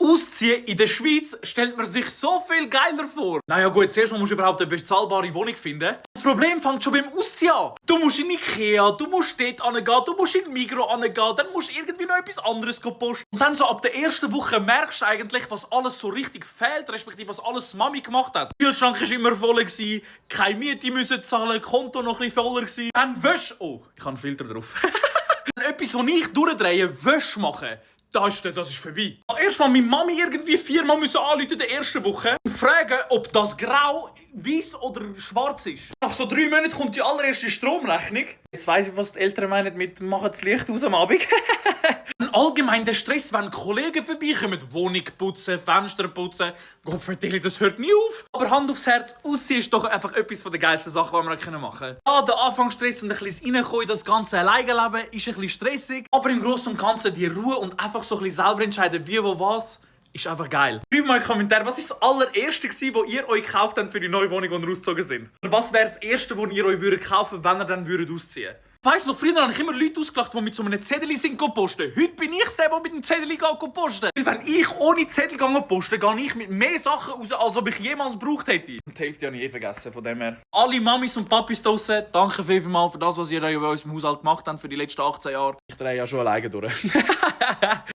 Ausziehen in der Schweiz stellt man sich so viel geiler vor. Naja gut, zuerst musst du überhaupt eine bezahlbare Wohnung finden. Das Problem fängt schon beim Ausziehen an. Du musst in Ikea, du musst dort hingehen, du musst in Migros hingehen, dann musst du irgendwie noch etwas anderes posten. Und dann so ab der ersten Woche merkst du eigentlich, was alles so richtig fehlt, respektive was alles Mami gemacht hat. Der Kühlschrank war immer voll, keine Miete müssen zahlen, Konto noch ein bisschen voller. Dann Wäsche. Oh, ich habe einen Filter drauf. Etwas, das ich durchdrehe, Wäsche machen. Das ist vorbei. Erstmal meine Mami irgendwie 4-mal anrufen in der ersten Woche und fragen, ob das grau, weiß oder schwarz ist. Nach so 3 Monaten kommt die allererste Stromrechnung. Jetzt weiss ich, was die Eltern meinen mit «machen das Licht aus am Abend». Allgemein der Stress, wenn Kollegen vorbeikommen, Wohnung putzen, Fenster putzen. Gott vertelle, das hört nie auf. Aber Hand aufs Herz, Ausziehen ist doch einfach etwas von der geilsten Sachen, die wir machen können. Ja, der Anfangsstress und ein bisschen reinkommen in das ganze Alleinleben ist ein bisschen stressig. Aber im Großen und Ganzen die Ruhe und einfach so ein bisschen selber entscheiden, wie, wo, was, ist einfach geil. Schreibt mal in den Kommentaren, was ist das allererste gewesen, wo ihr euch gekauft habt für die neue Wohnung, die ihr ausgezogen sind? Oder was wäre das erste, wo ihr euch kaufen würdet, wenn ihr dann ausziehen würdet? Ich weiss noch, früher habe ich immer Leute ausgelacht, die mit so einem Zettel posten. Heute bin ich der mit dem Zettel posten. Weil wenn ich ohne Zettel poste, gehe ich mit mehr Sachen raus, als ob ich jemals gebraucht hätte. Und die Hälfte habe ich vergessen, von dem her. Alle Mamis und Papis draussen, danke vielmals für das, was ihr bei uns im Haushalt gemacht habt für die letzten 18 Jahre. Ich drehe ja schon alleine durch.